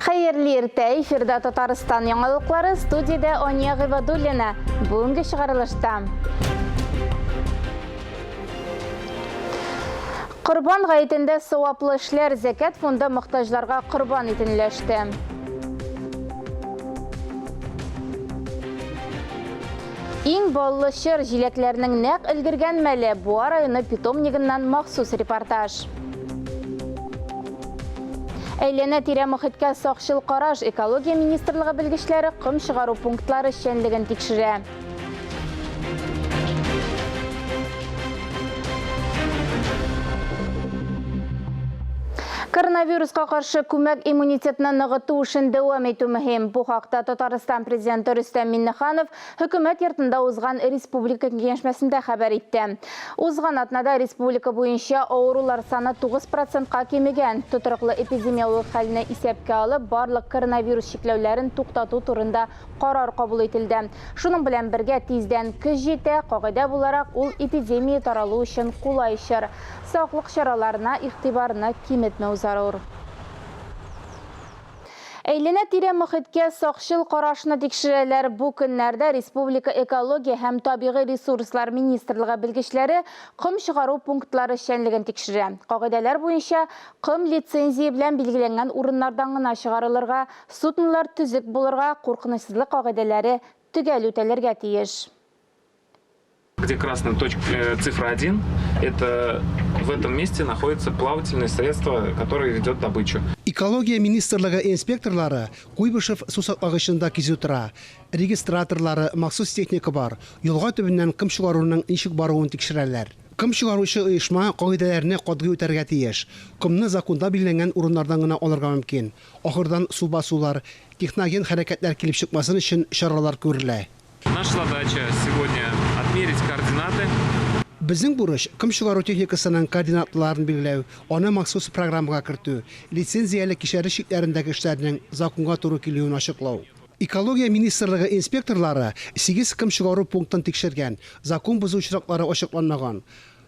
Хәерле иртә, эфирда Татарстан яңалыклары, студиядә Ания Гыйбадуллина. Бүгенге чыгарылышта. Корбан гаетендә саваплы эшләр, зәкят фонды мохтаҗларга корбан итен өләште. Иң баллы чор җиләкләрнең нәкъ өлгергән мәле, Буа районы питомнигыннан махсус репортаж. Әйләнә-тирә мохиткә сакчыл караш, экология министрлыгы белгечләре ком чыгару пунктлары эшчәнлеген тикшерә. Коронавируска каршы күмәк иммунитетны ныгыту эшен дәвам итү мөһим. Бу хакта Татарстан Президенты Рөстәм Миңнеханов Хөкүмәт йортында узган республика киңәшмәсендә хәбәр итте. Узган атнада республика буенча авырулар саны 9 процентка кимегән. Тотрыклы эпидемиологик хәлне исәпкә алып, барлык коронавирус чикләүләрен туктату турында карар кабул ителде. Шуның белән бергә тиздән көз җитә, кагыйдә буларак, ул эпидемия таралу өчен кулай чор. Саклык чараларына игътибарны киметмәү зарур. Әйләнә-тирә мохиткә сакчыл карашны тикшерәләр. Бу көннәрдә республика Экология һәм табигый ресурслар министрлыгы белгечләре ком чыгару пунктлары эшчәнлеген тикшерә. Кагыйдәләр буенча, ком лицензия белән билгеләнгән урыннардан гына чыгарылырга, суднолар төзек булырга, куркынычсызлык кагыйдәләре төгәл үтәлергә тиеш. Где красная точка, цифра 1, это в этом месте находится плавательное средство, которое ведет добычу. Экология министрлыгы инспекторлары Куйбышев сусаклагычында кизү тора. Регистраторлары, махсус техника бар. Елга төбеннән ком чыгаруның ничек баруын тикшерәләр. Ком чыгаручы оешма кагыйдәләрне катгый үтәргә тиеш. Комны законда билгеләнгән урыннардан гына алырга мөмкин. Ахырдан су басулар, техноген хәрәкәтләр килеп чыкмасын өчен чаралар күрелә. Наша задача сегодня отмерить координаты. Безнең бурыч, ком чыгару техникасының координатларын билгеләү, аны махсус программага кертү, лицензияле кишәрлек чикләрендәге эшләрнең законга туры килүен ачыклау. Экология министрлыгы инспекторлары сигез ком чыгару пунктын тикшергән, закон бозу очраклары ачыкланмаган.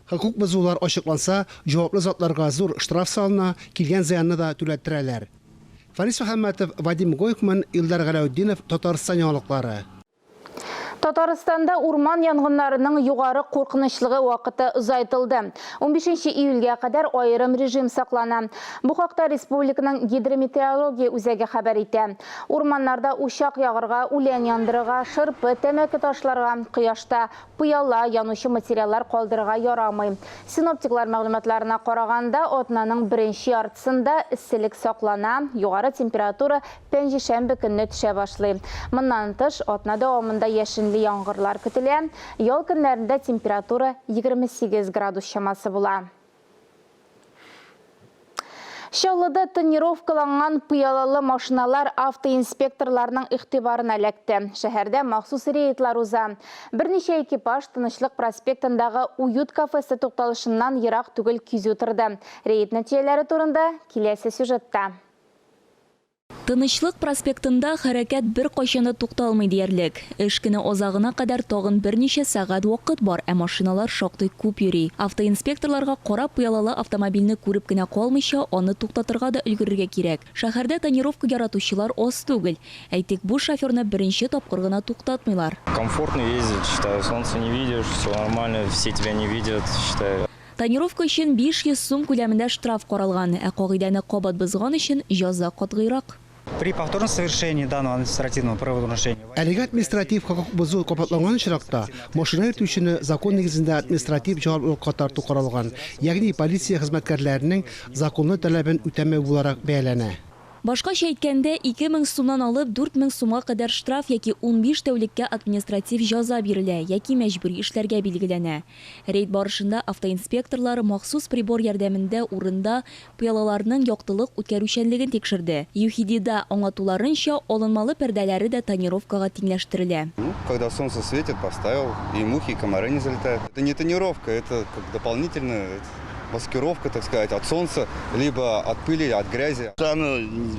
Хокук бозулар ачыкланса, җаваплы затларга зур штраф салына, килгән зыянны да түләттерәләр. Фарис Мөхәммәтов, Вадим Гойхман, Илдар Галәүтдинов, Татарстан яңалыклары. Татарстанда урман янгыннарының югары куркынычлыгы вакыты озайтылды. 15 июльгә кадәр аерым режим саклана. Бу хакта республиканың гидрометеорология үзәге хәбәр итә. Урманнарда учак ягырга, үлән яндырырга, шырпы, тәмәке ташларга, кояшта Пыяла, янучы материаллар калдырырга ярамый. Синоптиклар мәгълүматларына караганда, атнаның беренче яртысында эсселек саклана, югары температура пәнҗешәмбе көнне төшә башлый. Моннан тыш, атна дәвамында яшенле яңгырлар көтелә, ял көннәрендә температура 28 градус чамасы була. Чаллыда тонировкаланган пыялалы машиналар автоинспекторларның игътибарына эләкте. Шәһәрдә махсус рейдлар уза. Берничә экипаж Тынычлык проспектындагы Уют кафесы тукталышыннан ерак түгел кизү торды. Рейд нәтиҗәләре турында киләсе сюжетта. Тынычлык проспектында хәрәкәт беркайчан да тукталмый диярлек. Эш көне азагына кадәр тагын берничә сәгать вакыт бар, ә машиналар шактый күп йөри. Автоинспекторларга кара пыялалы автомобильне күреп кенә калмыйча, аны туктатырга да өлгерергә кирәк. Шәһәрдә тонировка яратучылар аз түгел. Әйтик, бу шоферны беренче тапкыр гына туктатмыйлар. Комфортно ездить, считаю, солнце не видишь, все нормально, все тебя не видят, считаю. Тонировка өчен 500 сум күләмендә штраф каралган, ә кагыйдәне кабат бозган өчен җәза катгыйрак. При повторном совершении данного административного правонарушения. Әлеге административ хокук бозу кабатланган очракта, машина йөртүчене закон нигезендә административ җаваплылыкка тарту каралган, ягъни полиция хезмәткәрләренең законлы таләбен үтәмәү буларак бәяләнә. Башкача әйткәндә, 2000 сумнан алып 4000 сумга кадәр штраф яки 15 тәүлеккә административ җәза бирелә яки мәҗбүри эшләргә билгеләнә. Рейд барышында автоинспекторлар махсус прибор ярдәмендә урында пыялаларның яктылык үткәрүчәнлеген тикшерде. ЮХИДИда аңлатуларынча, алынмалы пәрдәләре дә тонировкага тиңләштерелә. Ну, когда солнце светит, поставил, и мухи, и комары не залетают. Это не тонировка, это как дополнительная маскировка, так сказать, от солнца, либо от пыли, от грязи. Оно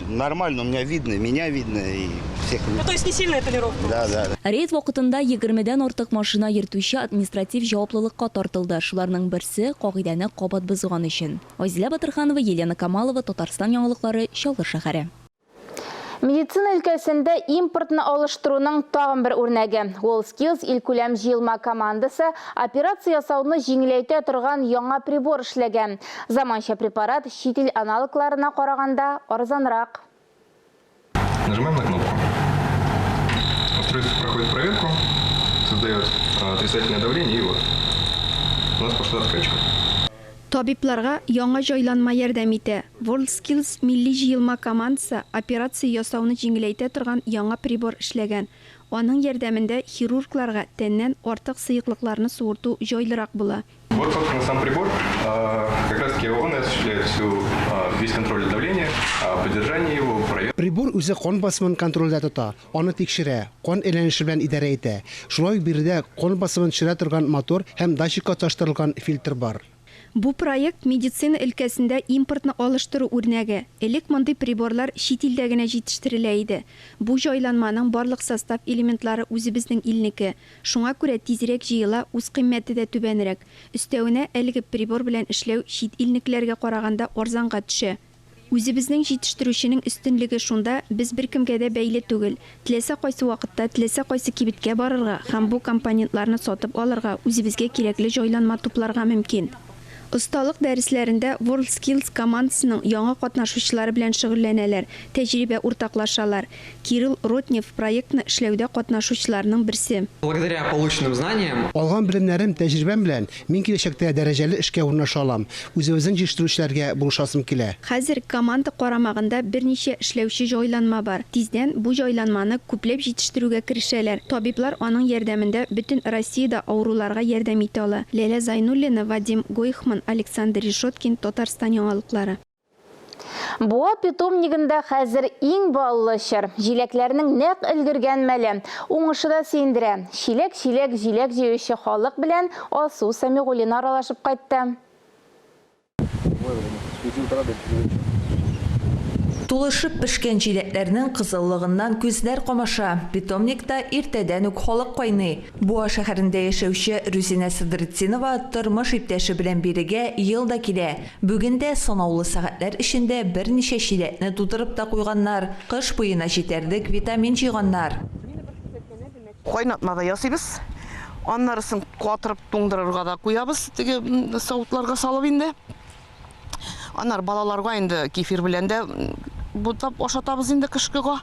нормально, у меня видно, меня видно и всех. Ну, то есть не сильная тонировка? Да, да. Рейд вакытында егермедән артык машина йөртүче административ җаваплылыкка тартылды. Шуларның берсе, кагыйдәне кабат бозган өчен. Айзилә Батырханова, Елена Камалова, Татарстан яңалыклары, Чаллы шәһәре. Медицина өлкәсендә импортны алыштыруның тагын бер үрнәге. WorldSkills илкүләм җыелма командасы операция ясауны җиңеләйтә торган яңа прибор эшләгән. Заманча препарат чит ил аналогларына караганда арзанрак. Нажимаем на кнопку. Устройство проходит проверку, создает отрицательное давление, и вот у нас пошла откачка. Табибларга яңа җайланма ярдәм итә. WorldSkills милли җыелма командасы операция ясауны җиңеләйтә торган яңа прибор эшләгән. Аның ярдәмендә хирургларга тәннән артык сыеклыкларны суырту җайлырак була. Вот, собственно, сам прибор. Как раз таки он и осуществляет весь контроль давления, поддержание его, проверку. Прибор үзе кан басымын контрольдә тота, аны тикшерә, кан әйләнеше белән идарә итә. Шулай ук биредә кан басымын төшерә торган мотор һәм датчикка тоташтырылган фильтр бар. Бу проект медицина өлкәсендә импортны алыштыру үрнәге. Элек мондый приборлар чит илдә генә җитештерелә иде. Бу җайланманың барлык состав элементлары үзебезнең илнеке. Шуңа күрә тизрәк җыела, үзкыйммәте дә түбәнрәк. Өстәвенә, әлеге прибор белән эшләү чит илнекеләргә караганда арзанга төшә. Үзебезнең җитештерүченең өстенлеге шунда, без беркемгә дә бәйле түгел. Теләсә кайсы вакытта, теләсә кайсы кибеткә барырга һәм бу компонентларны сатып алырга, үзебезгә кирәкле җайланма тупларга мөмкин. Осталык дәресләрендә WorldSkills командасының яңа катнашучылары белән шөгыльләнәләр, тәҗрибә уртаклашалар. Кирилл Ротнев проектны эшләүдә катнашучыларның берсе. Благодаря полученным знаниям Алган белемнәрем, тәҗрибәм белән мин киләчәктә дәрәҗәле эшкә урнаша алам. Үзебезнең җитештерүчеләргә булышасым килә. Хәзер команда карамагында берничә эшләүче җайланма бар. Тиздән бу җайланманы күпләп җитештерүгә керешәләр. Табиблар аның ярдәмендә бөтен Россиядә авыруларга ярдәм итә ала. Ләлә Зайнуллина, Вадим Гойхман, Александр Решеткин, Татарстан яңалыклары. Буа питомнигында хәзер иң баллы чор. Җиләкләрнең нәкъ өлгергән мәле. Уңышы да сөендерә. Чиләк-чиләк җиләк җыючы халык белән Алсу Сәмигуллина аралашып кайтты. Тулышып пешкән җиләкләрнең кызыллыгыннан күзләр камаша. Питомникта иртәдән үк халык кайный. Буа шәһәрендә яшәүче Рүзинә Садретдинова тормыш иптәше белән бирегә ел да килә. Бүген дә санаулы сәгатьләр эчендә берничә чиләкне тутырып та куйганнар. Кыш буена җитәрлек витамин җыйганнар. Кайнатма да ясыйбыз. Аннарысын катырып туңдырырга да куябыз, теге савытларга салып инде. Аннары балаларга инде кефир белән дә бутап ашатабыз инде кышкыга.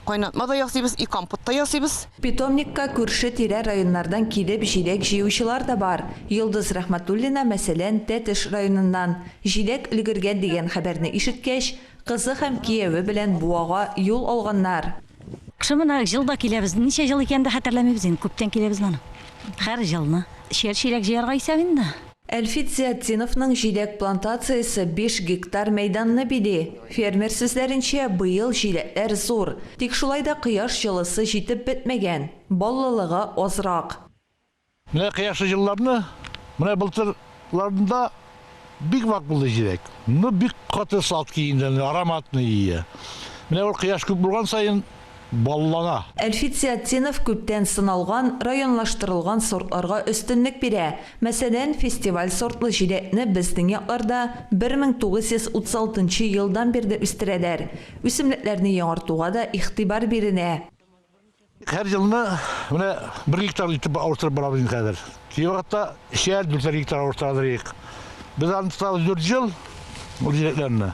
Кайнатма да ясыйбыз, и компот та ясыйбыз. Питомникка күрше-тирә районнардан килеп җиләк җыючылар да бар. Йолдыз Рәхмәтуллина, мәсәлән, Тәтеш районыннан. Җиләк өлгергән дигән хәбәрне ишеткәч, кызы һәм кияве белән Буага юл алганнар. Кышы менә ел да киләбез. Ничә ел икәнен дә хәтерләмибез инде. Күптән киләбез моны. Һәр елны. Шәр чиләк җыярга исәп инде. Әлфит Зиятдиновның җиләк плантациясе 5 гектар мәйданны били. Фермер сүзләренчә, быел җиләкләр зур. Тик шулай да кояш җылысы җитеп бетмәгән. Баллылыгы азрак. Менә кояшлы елларны, менә былтырларында бик вак булды җиләк. Ну, бик каты сладкий инде, ароматный ие. Менә ул кояш күп булган саен баллана. Әлфит Зиятдинов күптән сыналган, районлаштырылган сортларга өстенлек бирә. Мәсәлән, фестиваль сортлы җиләкне безнең якларда 1936 елдан бирле үстерәләр. Үсемлекләрне яңартуга да игътибар бирелә. Һәр елны менә 1 гектар итеп авыштырып барабыз инде хәзер. Килгән вакытта 3-әр, 4 гектар авыштырадыр. Без аны тотабыз 4 ел, ул җиләкләрне.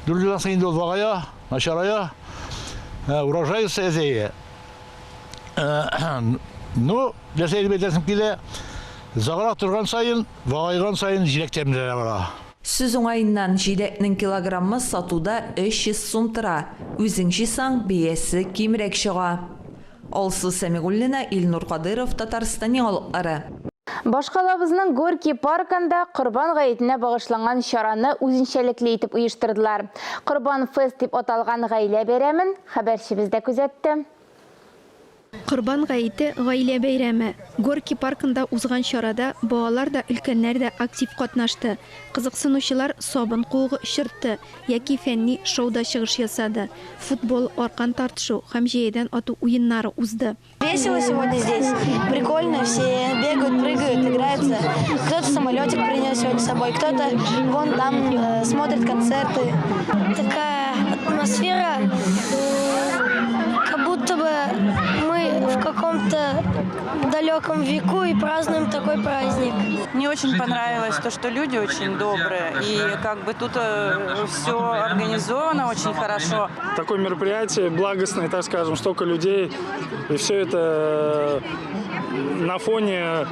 4 елдан соң инде ул вагая, начарая, урожай әзәя. Ну, нәрсә әйтеп әйтәсем килә, озаграк торган саен, вагайган саен җиләк тәмлерәк бара. Сүз уңаеннан, җиләкнең килограммы сатуда 300 сум тора. Үзең җыйсаң, бәясе кимрәк чыга. Алсу Сәмигуллина, Илнур Кадыров, Татарстан яңалыклары. Башкалабызның Горький паркында Корбан гаетенә багышланган чараны үзенчәлекле итеп оештырдылар. Корбан фест дип аталган гаилә бәйрәмен хәбәрчебез дә күзәтте. Корбан гаете гаилә бәйрәме. Горький паркында узган чарада балалар да, өлкәннәр дә актив катнашты. Кызыксынучылар сабын куыгы очыртты яки фәнни шоуда чыгыш ясады. Футбол, аркан тартышу һәм җәядән ату уеннары узды. Весело сегодня здесь, прикольно, все бегают, прыгают, играются. Кто-то самолетик принес сегодня с собой, кто-то вон там смотрит концерты. Такая атмосфера. далеком веку и празднуем такой праздник. Мне очень понравилось то, что люди очень добрые, и как бы тут все организовано очень хорошо. Такое мероприятие благостное, так скажем, столько людей, и все это на фоне,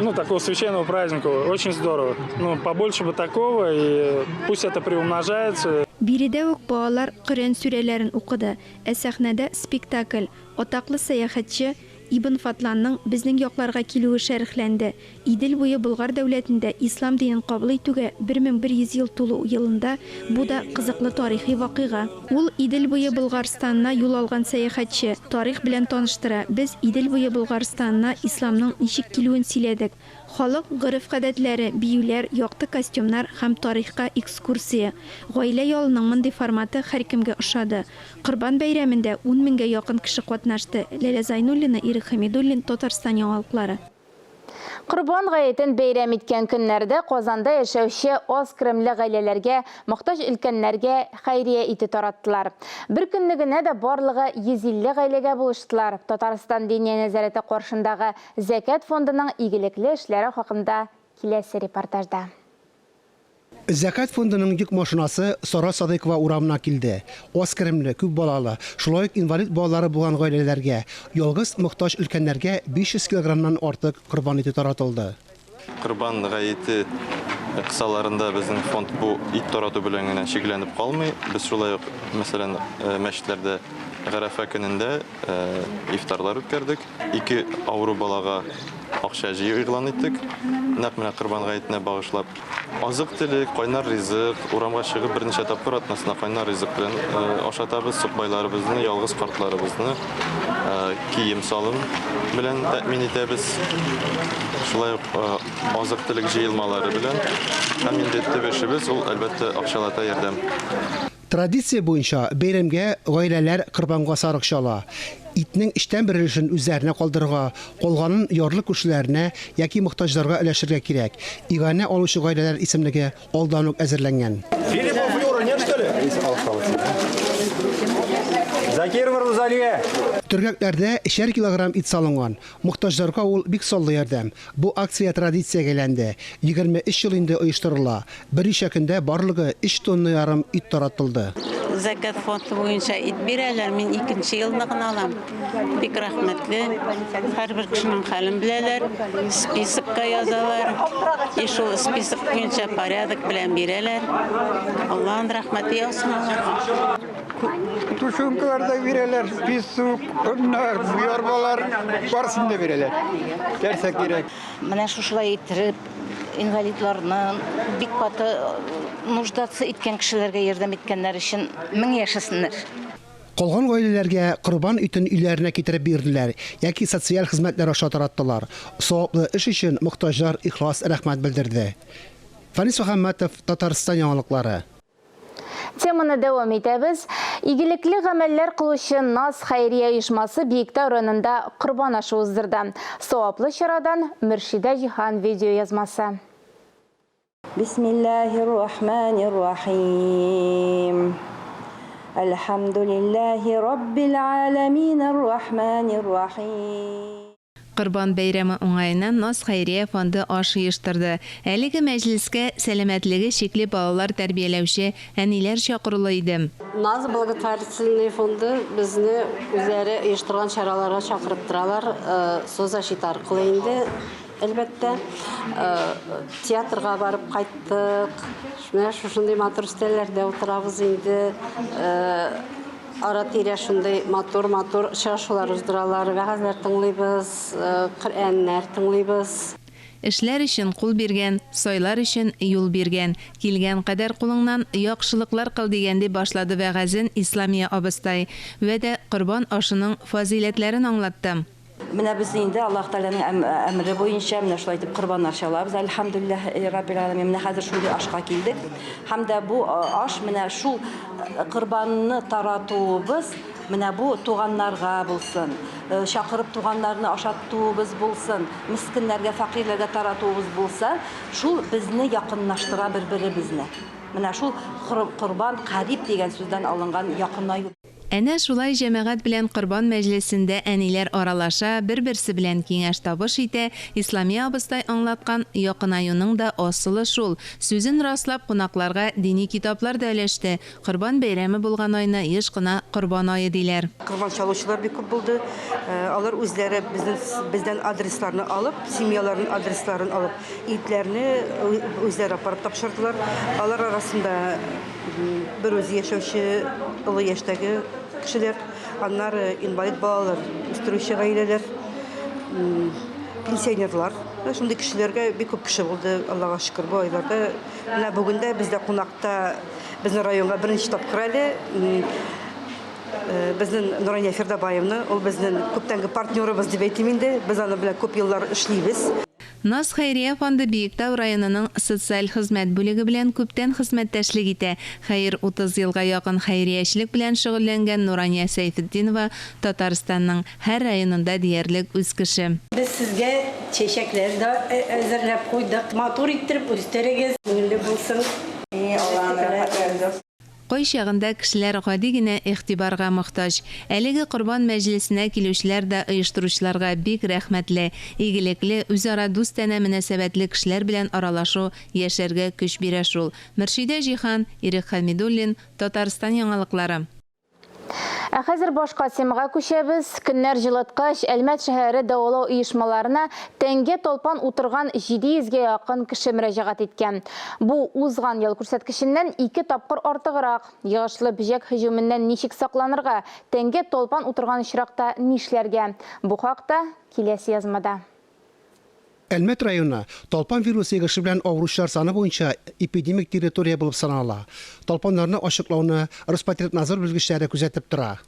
ну, такого священного праздника. Очень здорово. Ну, побольше бы такого, и пусть это приумножается. Биредә үк балалар Коръән сүрәләрен укыды, ә сәхнәдә спектакль, атаклы сәяхәтче Ибн Фадланның безнең якларга килүе шәрехләнде. Идел буе Болгар дәүләтендә ислам динен кабул итүгә 1100 ел тулу елында бу да кызыклы тарихи вакыйга. Ул Идел буе Болгарстанына юл алган сәяхәтче, тарих белән таныштыра. Без Идел буе Болгарстанына исламның ничек килүен сөйләдек. Халык гореф-гадәтләре, биюләр, якты костюмнар һәм тарихка экскурсия. Гаилә ялының мондый форматы һәркемгә ошады. Корбан бәйрәмендә ун меңгә якын кеше катнашты. Ләлә Зайнуллина, Ирек Хәмидуллин, Татарстан яңалыклары. Корбан гаетен бәйрәм иткән көннәрдә Казанда яшәүче аз керемле гаиләләргә, мохтаҗ өлкәннәргә хәйрия ите тараттылар. Бер көнне генә дә барлыгы 150 гаиләгә булыштылар. Татарстан Диния нәзарәте каршындагы Зәкят фондының игелекле эшләре хакында киләсе репортажда. Зәкят фондының йөк машинасы Сара Садыйкова урамына килде. Аз керемле, күп балалы, шулай ук инвалид балалары булган гаиләләргә, ялгыз мохтаҗ өлкәннәргә 500 килограммнан артык корбан ите таратылды. Корбан гаете кысаларында безнең фонд бу ит тарату белән генә чикләнеп калмый. Без шулай ук, мәсәлән, мәчетләрдә Гарәфә көнендә ифтарлар үткәрдек. Ике авыру балага акча җыю игълан иттек. Нәкъ менә Корбан гаетенә багышлап. Азык-төлек, кайнар ризык, урамга чыгып берничә тапкыр атнасына кайнар ризык белән ашатабыз сукбайларыбызны, ялгыз картларыбызны, кием-салым белән тәэмин итәбез. Шулай ук азык-төлек җыелмалары белән. Һәм инде төп эшебез ул, әлбәттә, акчалата ярдәм. Традиция буенча, бәйрәмгә гаиләләр корбанга сарык чала. Итнең өчтән бер өлешен үзләренә калдырырга, калганын ярлы күршеләренә яки мохтаҗларга өләшергә кирәк. Иганә алучы гаиләләр исемлеге алдан ук әзерләнгән. Филиппов Юра, нет, что ли? Закирова Рузалия. Төргәкләрдә өчәр килограмм ит салынган. Мохтаҗларга ул бик саллы ярдәм. Бу акция традициягә әйләнде. 23 ел инде оештырыла. Берничә көндә барлыгы өч тонна ярым ит таратылды. Зәкят фонды буенча ит бирәләр, мин икенче елны гына алам. Бик рәхмәтле. Һәрбер кешенең хәлен беләләр, списокка язалар. И шул список буенча порядок белән бирәләр. Аллаһның рәхмәте яусын аларга. Тушенкалар да бирәләр, песок, оннар, ярмалар, барысын да бирәләр. Нәрсә кирәк. Менә шушылай иттереп, инвалидларны, бик каты нуждаться иткән кешеләргә ярдәм иткәннәр өчен мең яшәсеннәр. Калган гаиләләргә корбан итен өйләренә китереп бирделәр яки социаль хезмәтләр аша тараттылар. Саваплы эш өчен мохтаҗлар ихлас рәхмәт белдерде. Фәнис Мөхәммәтов, Татарстан яңалыклары. Теманы дәвам итәбез. Игелекле гамәлләр кылучы Наз хәйрия оешмасы Биектау районында корбан ашы уздырды. Саваплы чарадан Мөршидә Җиһан видеоязмасы. Бисмиллаһир рахманир рахим. Әлхәмдүлилләһи раббил галәмин ар-рахманир рахим. Корбан бәйрәме уңаеннан Наз хәйрия фонды аш оештырды. Әлеге мәҗлескә сәламәтлеге чикле балалар тәрбияләүче әниләр чакырулы иде. Наз благотворительный фонды безне үзләре оештырган чараларга чакырып торалар. Соцзащита аркылы инде, әлбәттә. Театрга барып кайттык. Менә шушындый матур өстәлләрдә утырабыз инде. Ара-тирә шундый матур-матур очрашулар уздыралар, вәгазьләр тыңлыйбыз, Коръәннәр тыңлыйбыз. Эшләр өчен кул биргән, сайлар өчен юл биргән. Килгән кадәр кулыңнан яхшылыклар кыл дигән, дип башлады вәгазен Исламия абыстай. Вә дә корбан ашының фазыйләтләрен аңлатты. Менә без инде Аллаһ Тәгаләнең әмере буенча менә шулай итеп корбаннар чалабыз. Әлхәмдүлилләһ раббил галәмин. Менә хәзер шундый ашка килдек. Һәм дә бу аш менә шул корбанны таратуыбыз менә бу туганнарга булсын, чакырып туганнарны ашатуыбыз булсын, мескеннәргә, фәкыйрьләргә таратуыбыз булса, шул безне якынлаштыра бер-беребезне. Менә шул корбан кариб дигән сүздән алынган якынаю. Әнә шулай җәмәгать белән корбан мәҗлесендә әниләр аралаша, бер-берсе белән киңәш-табыш итә, Исламия абыстай аңлаткан якынаюның да асылы шул. Сүзен раслап, кунакларга дини китаплар да өләште. Корбан бәйрәме булган айны еш кына Корбан ае диләр. Корбан чалучылар бик күп булды. Алар үзләре безнең бездән адресларны алып, семьяларының адресларын алып, итләрне үзләре апарып тапшырдылар. Алар арасында Берүзе яшәүче олы яшьтәге кешеләр, аннары инвалид балалар үстерүче гаиләләр, пенсионерлар. Шундый кешеләргә бик күп кеше булды, Аллага шөкер, бу айларда. Менә бүген дә бездә кунакта безнең районга беренче тапкыр әле безнең Нурания Фердабаевна, ул безнең күптәнге партнерыбыз дип әйтим инде. Без аның белән күп еллар эшлибез. Наз хәйрия фонды Биектау районының социаль хезмәт бүлеге белән күптән хезмәттәшлек итә. Хәер, 30 елга якын хәйриячелек белән шөгыльләнгән Нурания Сәйфетдинова Татарстанның һәр районында диярлек үз кеше. Без сезгә чәчәкләр дә әзерләп куйдык. Матур иттереп үстерегез. Күңелле булсын. И Аллаһым, рәхмәтләребез. Кайчагында кешеләр гади генә игътибарга мохтаҗ. Әлеге корбан мәҗлесенә килүчеләр дә оештыручыларга бик рәхмәтле. Игелекле, үзара дустанә мөнәсәбәтле кешеләр белән аралашу яшәргә көч бирә шул. Мөршидә Җиһан, Ирек Хәмидуллин, Татарстан яңалыклары. Ә хәзер башка темага күчәбез. Көннәр җылыткач, Әлмәт шәһәре дәвалау оешмаларына тәнгә талпан утырган 700 гә якын кеше мөрәҗәгать иткән. Бу узган ел күрсәткеченнән ике тапкыр артыграк. Йогышлы бөҗәк һөҗүменнән ничек сакланырга, тәнгә талпан утырган очракта нишләргә? Бу хакта киләсе язмада. Әлмәт районы талпан вирусы йогышы белән авыручылар саны буенча эпидемик территория булып санала. Талпаннарны ачыклауны Роспотребнадзор белгечләре күзәтеп тора.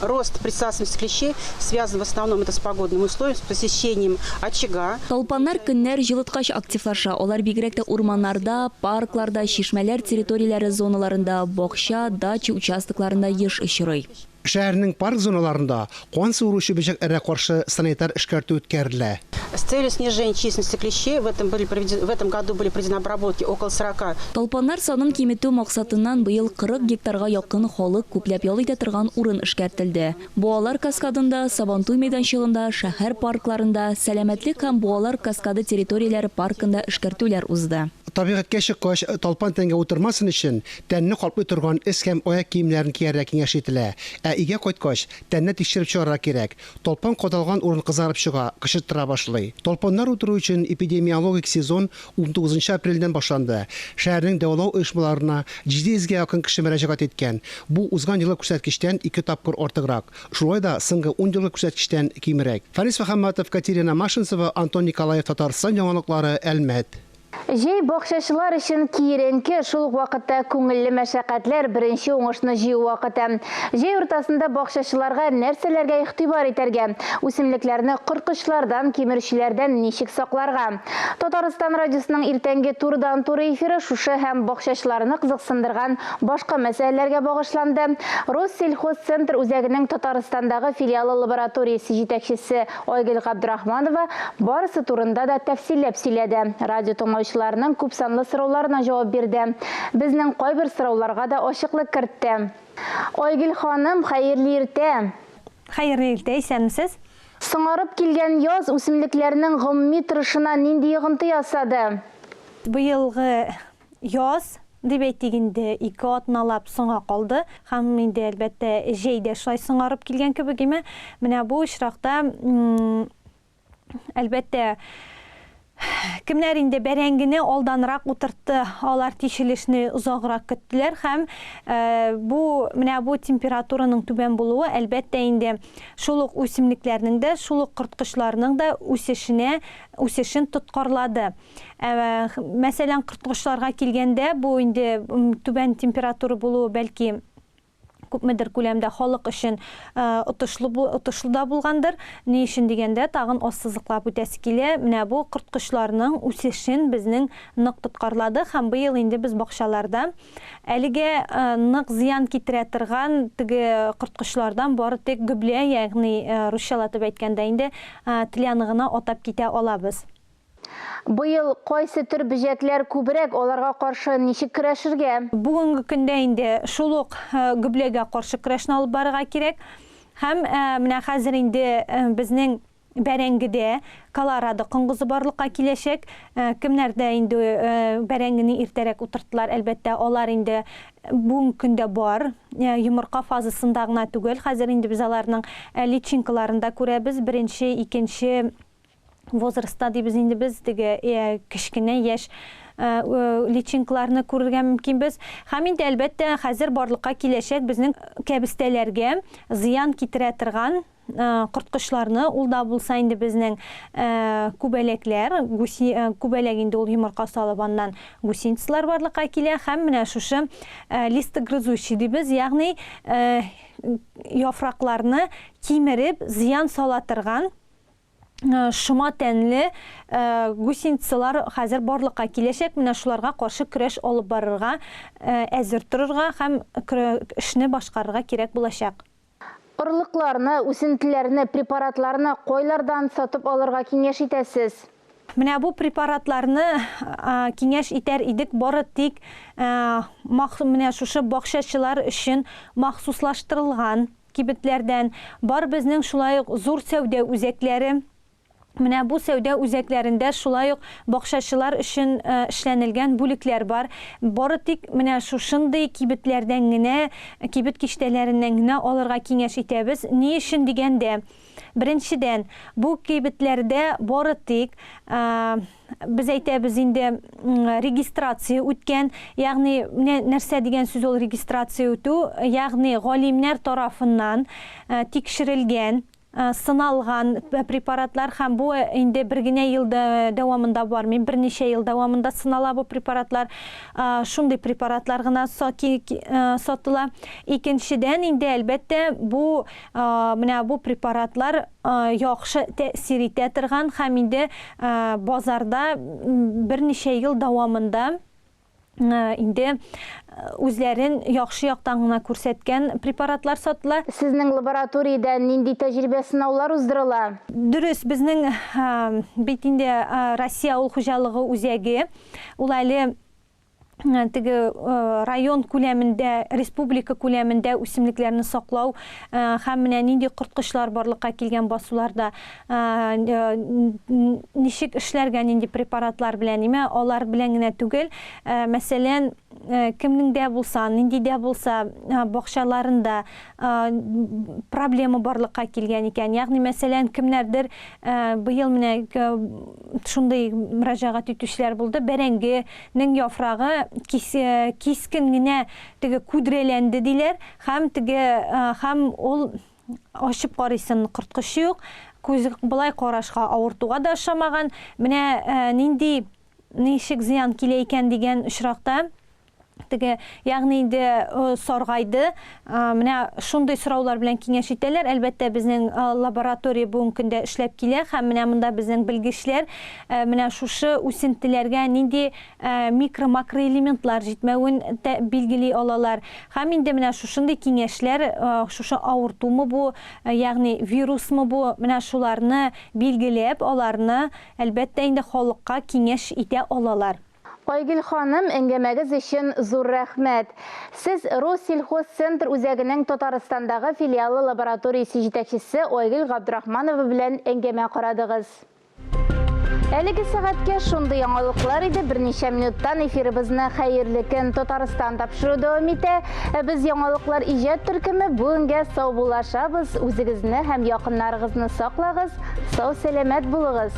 Рост присасываемости клещей связан в основном это с погодными условиями, с посещением очага. Талпаннар көннәр җылыткач активлаша. Алар бигрәк тә урманнарда, паркларда, чишмәләр территорияләре зоналарында, бакча, дача участокларында еш очрый. Шәһәрнең парк зоналарында кан суыручы бөҗәкләргә каршы санитар эшкәртү үткәрелә. С целью снижения численности клещей в этом были проведены, в этом году были проведены обработки около 40. Талпаннар санын киметү максатыннан быел 40 гектарга якын халык күпләп ял итә торган урын эшкәртелде. Буалар каскадында, Сабантуй мәйданчыгында, шәһәр паркларында, Сәламәтлек һәм Буалар каскады территорияләре паркында эшкәртүләр узды. Табигатькә чыккач, талпан тәнгә утырмасын өчен, тәнне каплый торган өс һәм аяк киемнәрен кияргә киңәш ителә. Ә өйгә кайткач, тәнне тикшереп чыгарга кирәк. Талпан кадалган урын кызарып чыга, кычыттыра башлый. Талпаннар утыру өчен эпидемиологик сезон унтугызынчы апрельдән башланды. Шәһәрнең дәвалау оешмаларына 700 гә якын кеше мөрәҗәгать иткән. Бу узган елгы күрсәткечтән ике тапкыр артыграк. Шулай да соңгы ун елгы күрсәткечтән кимрәк. Фәнис Мөхәммәтов, Катерина Машинцева, Антон Николаев, Татарстан яңалыклары, Әлмәт. Җәй бакчачылар өчен киеренке, шул ук вакытта күңелле мәшәкатьләр, беренче уңышны җыю вакыты. Җәй уртасында бакчачыларга нәрсәләргә игътибар итәргә? Үсемлекләрне корткычлардан, кимерүчеләрдән ничек сакларга? Татарстан радиосының иртәнге турыдан-туры эфиры шушы һәм бакчачыларны кызыксындырган башка мәсьәләләргә багышланды. Россельхозцентр үзәгенең Татарстандагы филиалы лабораториясе җитәкчесе Айгөл Габдрахманова барысы турында да тәфсилләп сөйләде, радио тыңлаучыларының күпсанлы сорауларына җавап бирде. Безнең кайбер сорауларга да ачыклык кертте. Айгөл ханым, хәерле иртә! Хәерле иртә, исәнмесез! Соңарып килгән яз үсемлекләрнең гомуми торышына нинди йогынты ясады? Быелгы Яз, дип әйтик инде, ике атналап соңа калды. Һәм инде, әлбәттә, җәй дә шулай соңарып килгән кебек име. Менә бу очракта, әлбәттә, кемнәр инде бәрәңгене алданрак утыртты, алар тишелешне озаграк көттеләр һәм бу, менә бу температураның түбән булуы, әлбәттә инде, шул ук үсемлекләрнең дә, шул ук корткычларның да үсешенә, үсешен тоткарлады. Ә, мәсәлән, корткычларга килгәндә, бу инде түбән температура булуы бәлки күпмедер күләмдә халык өчен отышлы отышлы да булгандыр. Ни өчен дигәндә, тагын ассызыклап үтәсе килә, менә бу корткычларның үсешен безнең нык тоткарлады һәм быел инде без бакчаларда әлегә нык зыян китерә торган теге корткычлардан бары тик гөблә, ягъни русчалатып әйткәндә инде, тляны гына атап китә алабыз. Быел кайсы төр бөҗәкләр күбрәк, аларга каршы ничек көрәшергә? Бүгенге көндә инде шул ук гөбләгә каршы көрәшне алып барырга кирәк. Һәм менә хәзер инде безнең бәрәңгедә колорадо коңгызы барлыкка киләчәк. Кемнәрдә инде бәрәңгене иртәрәк утырттылар, әлбәттә, алар инде бүгенге көндә бар. Йомырка фазасында гына түгел, хәзер инде без аларның личинкаларын да күрәбез. Беренче, икенче возрастта дибез инде без, теге кечкенә яшь личинкаларны күрергә мөмкинбез. Һәм инде, әлбәттә, хәзер барлыкка киләчәк безнең кәбестәләргә зыян китерә торган корткычларны, ул да булса инде безнең күбәләкләр, гуси, күбәләк инде ул йомырка салып, аннан гусеницалар барлыкка килә һәм менә шушы листогрызущий дибез, ягъни яфракларны кимереп зыян сала торган шома тәнле гусеницалар хәзер барлыкка киләчәк. Менә шуларга каршы көрәш алып барырга әзер торырга һәм эшне башкарырга кирәк булачак. Орлыкларны, үсентеләрне, препаратларны кайлардан сатып алырга киңәш итәсез? Менә бу препаратларны киңәш итәр идек бары тик менә шушы бакчачылар өчен махсуслаштырылган кибетләрдән. Бар безнең шулай ук зур сәүдә үзәкләре. Менә бу сәүдә үзәкләрендә шулай ук бакчачылар өчен эшләнелгән бүлекләр бар. Бары тик менә шушындый кибетләрдән генә, кибет киштәләреннән генә алырга киңәш итәбез. Ни өчен дигәндә, беренчедән, бу кибетләрдә бары тик, без әйтәбез инде, регистрация үткән, ягъни нәрсә дигән сүз ул регистрация үтү, ягъни галимнәр тарафыннан тикшерелгән, сыналган препаратлар һәм бу инде бер генә ел дәвамында бармый, берничә ел дәвамында сынала бу препаратлар. Шундый препаратлар гына сатыла. Икенчедән инде, әлбәттә, бу менә бу препаратлар яхшы тәэсир итә торган һәм инде базарда берничә ел дәвамында инде үзләрен яхшы яктан гына күрсәткән препаратлар сатыла. Сезнең лабораториядә нинди тәҗрибә-сынаулар уздырыла? Дөрес, безнең бит инде Россия авыл хуҗалыгы үзәге, ул әле теге район күләмендә, республика күләмендә үсемлекләрне саклау һәм менә нинди корткычлар барлыкка килгән басуларда ничек эшләргә, нинди препаратлар белән, имә алар белән генә түгел, мәсәлән, кемнең дә булса, нинди дә булса бакчаларында проблема барлыкка килгән икән, ягъни мәсәлән, кемнәрдер быел менә шундый мөрәҗәгать итүчеләр булды, бәрәңгенең яфрагы кискен генә теге күдрәләнде диләр, һәм теге һәм ул Ачып карыйсын, корткыч юк. Күз болай карашка авыртуга да ошамаган. Менә нинди, ничек зыян килә икән дигән очракта, теге, ягъни инде саргайды. Менә шундый сораулар белән киңәш итәләр. Әлбәттә, безнең лаборатория бүгенге көндә эшләп килә һәм менә монда безнең белгечләр менә шушы үсентеләргә нинди микро-макроэлементлар җитмәвен билгели алалар. Һәм инде менә шушындый киңәшләр, шушы авыртумы бу, ягъни вирусмы бу, менә шуларны билгеләп, аларны, әлбәттә инде, халыкка киңәш итә алалар. Айгөл ханым, әңгәмәгез өчен зур рәхмәт. Сез Россельхозцентр үзәгенең Татарстандагы филиалы лабораториясе җитәкчесе Айгөл Габдрахманова белән әңгәмә карадыгыз. Әлеге сәгатькә шундый яңалыклар иде. Берничә минуттан эфирыбызны Хәерле көн, Татарстан тапшыру дәвам итә. Ә без яңалыклар иҗат төркеме бүгенгә саубуллашабыз. Үзегезне һәм якыннарыгызны саклагыз, сау-сәламәт булыгыз.